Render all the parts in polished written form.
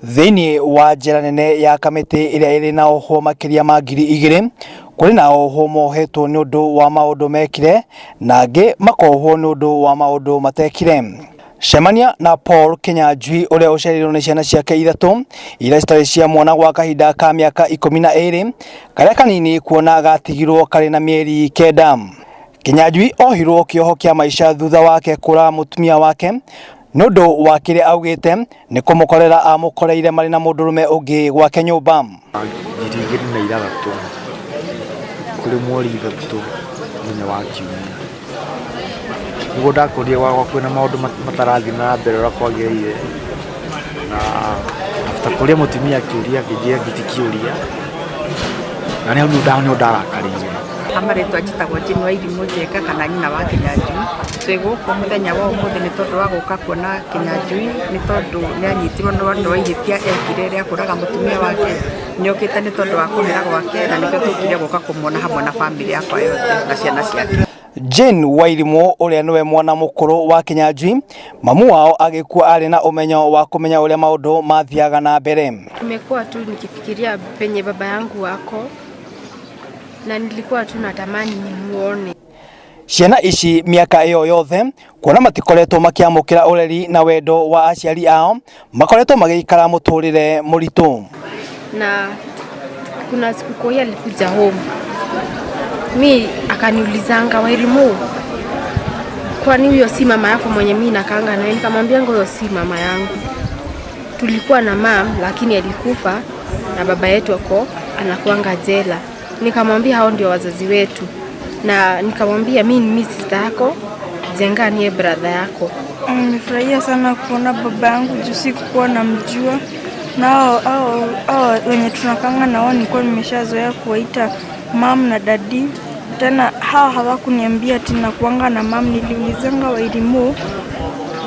Thĩinĩ wa njera nene ya Kamĩtĩ ĩrĩa ĩrĩ na ohwo makĩria ma 2000, kũrĩ na ohwo mohetwo nĩ ũndũ wa maũndũ mekire na angĩ makohwo nĩ ũndũ wa maũndũ matekire. Cemania na Paul Kinyanjui ũrĩa ũcereirwo nĩ ciana ciake ithatũ iria citarĩ cia mwana gwa kahinda ka mĩaka 12, karĩa kanini kuona gatigirwo karĩ na mĩeri 9. Kinyanjui ohirwo kĩoho kĩa maica thutha wake kũraga mũtumia wake nĩ ũndũ wa kĩrĩa augĩte nĩ kũmũkorera amũkoreire marĩ na mũndũrũme ũngĩ gwake nyũmba. 2006 kũrĩ mweri 3 mũthenya wa kiumia, nĩguo ndakorire gwakwa kwĩna maũndũ matarathiĩ na mbere ũrĩa kwagĩrĩire, na after kũria mũtumia kĩũria akĩnjĩra ti kĩũria, na hau nĩho ndarakarĩire. Marĩtwa njĩtagwo Jane Wairimũ Njenga kana nyina wa Kinyanjui. Twĩ gũkũ mũthenya wa ũmũthĩ nĩ tondũ wa gũka kuona Kinyanjui, nĩ tondũ nĩ anyitirwo nĩ ũndũ wa ihĩtia ekire rĩa kũraga mũtumia wake. Nĩ okĩte nĩ tondũ wa kũhera gwake na nĩkĩo tũkire gũka kũmuona hamwe na bamĩrĩ yakwa yothe na ciana ciake. Jane Wairimũ ũrĩa nĩwe mwana mũkũrũ wa Kinyanjui, mamu wao agĩkua arĩ na ũmenyo wa kũmenya ũrĩa maũndũ mathiaga na mbere. Nimekuwa tu nikifikiria penye baba yangu wako na nilikuwa tu natamani nimuone. Ciana ici mĩaka ĩyo yothe kuona matikoretwo makĩamũkĩra ũreri na wendo wa aciari ao, makoretwo magĩikara mũtũrĩre mũritũ. Na kuna siku Koi alikuja home, mi akaniulizanga, "Wairimu, kwani huyo si mama yako mwenye mi nakaanga naye?" Nikamwambia huyo si mama yangu, tulikuwa na mam lakini alikufa na baba yetu ako anakuanga jela. Nikamwambia hao ndio wazazi wetu, na nikamwambia mi ni sister yako, Njenga niye brother yako. Nimefurahia sana kuona baba yangu juu sikuwa namjua, na hao wenye tunakanga na wao nilikuwa nimeshazoea kuwaita mum na daddy. Tena hawa hawakuniambia ati nakuanga na mum. Niliulizanga Wairimu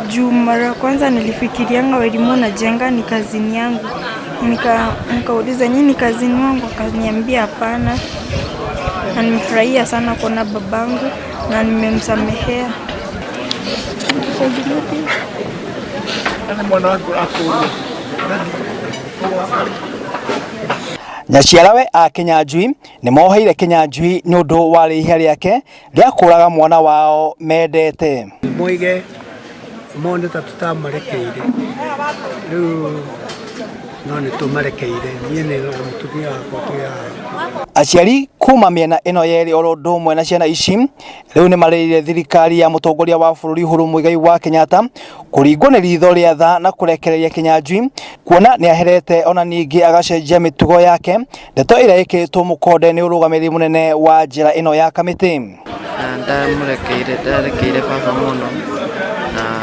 juu mara ya kwanza nilifikirianga Wairimu na Njenga ni cousin yangu. Nikauliza, "Nyinyi ni cousin wangu?" Akaniambia hapana. Na nimefurahia sana kuona babangu na nimemsamehea. Mwana wangu akũrwo. Nyaciarawe a Kinyanjui nĩ moheire Kinyanjui nĩ ũndũ wa rĩhia rĩake rĩa kũraga mwana wao mendete. Moige mone ta tũtamarekeire, rĩu no nĩ tũmarekeire, niĩ nĩ na mũtumia wakwa twĩ haha. Aciari kuma mĩena ĩno yerĩ oro ũndũ ũmwe na ciana ici rĩu nĩ marĩrĩire thirikari ya mũtongoria wa bũrũri Uhuru Muigai wa Kenyatta kũringwo nĩ ritho rĩa tha na kũrekereria Kinyanjui kuona nĩ aherete ona ningĩ agacenjia mĩtugo yake, ndeto ĩrĩa ĩkĩrĩtwo mũkonde nĩ ũrũgamĩrĩri mũnene wa njera ĩno ya Kamĩtĩ. Na ndamũrekeire, ndarekeire baba mũno, na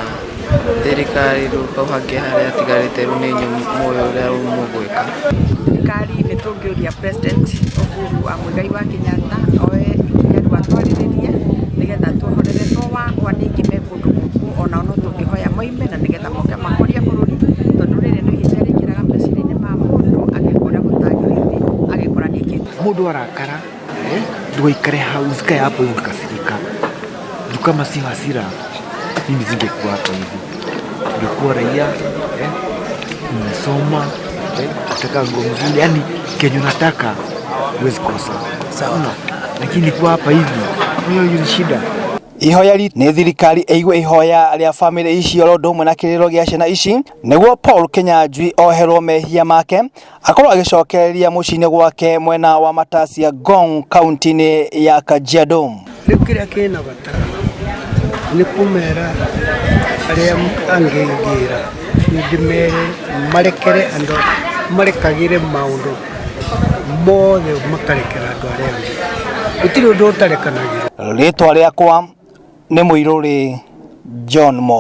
thirikari rĩu hau hangĩ harĩa hatigarĩte rĩu nĩ inyuĩ mũĩ ũrĩa mũgwĩka. Thirikari nĩ tũngĩũria President Uhuru wa Muigai wa Kenyatta oe ikinya rĩu atwarĩrĩrie nĩgetha tuohorere to wakwa nĩ aingĩ me kũndũ gũkũ, onao no tũngĩhoya moime na nĩgetha moke mahorie bũrũri, tondũ rĩrĩ nĩ ihĩtia rĩingĩraga meciria-inĩ ma mũndũ agekora gũtagĩrĩire, agekora nĩ ekĩte. Mũndũ arakara, ndũgaikare hau, usikae hapo hivi ukikasirika. Juu kama sio hasira, mimi singekuwa hapa hivi. Ungekuwa raia, nimesoma, nataka nguo mzuri, yani kenye unataka huwezi kosa. Sawa. Lakini kuwa hapa hivi, hiyo ni shida. Ihoya nĩ thirikari ĩigue ihoya rĩa bamĩrĩ ici oro ũndũ ũmwe na kĩrĩro gĩa ciana ici nĩguo Paul Kinyanjui oherwo mehia make akorwo agĩcokereria mũciĩ-inĩ gwake mwena wa Matasia Ngong, kaunti-inĩ ya Kajiado. Rĩu kĩrĩa kĩna bata nĩ kũmera arĩa angĩ ngĩra nĩ ndĩmere marekere andũ, marekagĩre maũndũ mothe, makarekera andũ arĩa angĩ, gũtirĩ ũndũ ũtarekanagĩra. Rĩtwa rĩakwa nĩ Mũirũrĩ John Mo.